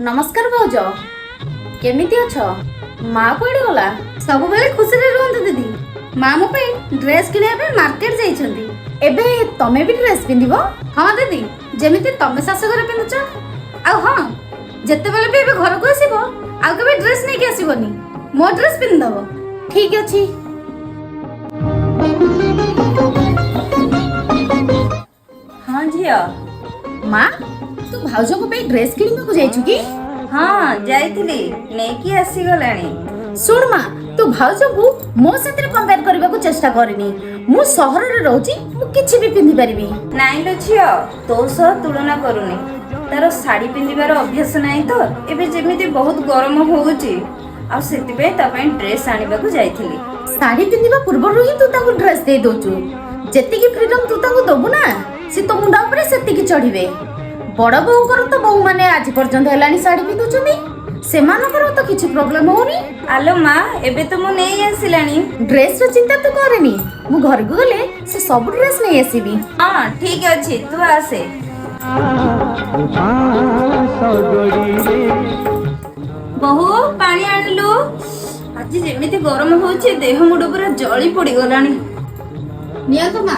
ନମସ୍କାର ଭାଉଜ, କେମିତି ଅଛ? ମା କୁଆଡେ ଗଲା? ସବୁବେଳେ ଖୁସିରେ ରୁହନ୍ତୁ ଦିଦି। ମା ମୋ ପାଇଁ ଡ୍ରେସ୍ କିଣିବା ପାଇଁ ମାର୍କେଟ ଯାଇଛନ୍ତି। ଏବେ ତମେ ବି ଡ୍ରେସ୍ ପିନ୍ଧିବ? ହଁ ଦିଦି, ଯେମିତି ତମେ ଶାଶୁଘରେ ପିନ୍ଧୁଛ। ଆଉ ହଁ, ଯେତେବେଳେ ବି ଏବେ ଘରକୁ ଆସିବ, ଆଉ କେବେ ଡ୍ରେସ୍ ନେଇକି ଆସିବନି, ମୋ ଡ୍ରେସ୍ ପିନ୍ଧିଦବ। ଠିକ ଅଛି। ହଁ ଝିଅ। ମା, ତୁ ଭାଉଜଙ୍କ ପାଇଁ ଡ୍ରେସ୍ କିଣିବାକୁ ଯାଇଛୁ କି? ହଁ, ଯାଇଥିଲି, ନେଇକି ଆସିଗଲାଣି। ଶୁଣ ମା, ତୁ ଭାଉଜଙ୍କୁ ମୋ ସାଥିରେ କମ୍ପେୟାର କରିବାକୁ ଚେଷ୍ଟା କରିନି। ମୁଁ ସହରରେ ରହୁଛି, ମୁଁ କିଛି ବି ପିନ୍ଧି ପାରିବି। ନାଇଁ ଲୋ ଝିଅ, ତୋ ସହ ତୁଳନା କରୁନି। ତାର ଶାଢ଼ୀ ପିନ୍ଧିବାର ଅଭ୍ୟାସ ନାହିଁ ତ, ଏବେ ଯେମିତି ବହୁତ ଗରମ ହଉଛି, ଆଉ ସେଥିପାଇଁ ତା ପାଇଁ ଡ୍ରେସ୍ ଆଣିବାକୁ ଯାଇଥିଲି। ଶାଢୀ ପିନ୍ଧିବା ପୂର୍ବରୁ ହିଁ ତୁ ତାଙ୍କୁ ଡ୍ରେସ୍ ଦେଇ ଦଉଛୁ। ଯେତିକି ଫ୍ରିଡମ ତୁ ତାଙ୍କୁ ଦବୁ ନା, ସେ ତୋ ମୁଣ୍ଡ ଉପରେ ସେତିକି ଚଢିବେ। ବଡ ବୋଉଙ୍କର ତ ବୋହୂମାନେ ଆଜି ପର୍ଯ୍ୟନ୍ତ ହେଲାଣି ଶାଢୀ ପିନ୍ଧୁଛନ୍ତି, ସେମାନଙ୍କର ତ କିଛି ପ୍ରୋବ୍ଲେମ ହଉନି। ଆଲୋ ମା, ଏବେ ତ ମୁଁ ନେଇ ଆସିଲାଣି। ଡ୍ରେସର ଚିନ୍ତା ତୁ କରେନି, ମୁଁ ଘରକୁ ଗଲେ ସେ ସବୁ ଡ୍ରେସ୍ ନେଇ ଆସିବି। ହଁ, ଠିକ ଅଛି, ତୁ ଆସେ। ବୋହୂ, ପାଣି ଆଣିଲୁ। ଆଜି ଯେମିତି ଗରମ ହଉଛି, ଦେହ ମୁଣ୍ଡ ପୁରା ଜଳି ପଡିଗଲାଣି। ନିଅନ୍ତୁ ମା।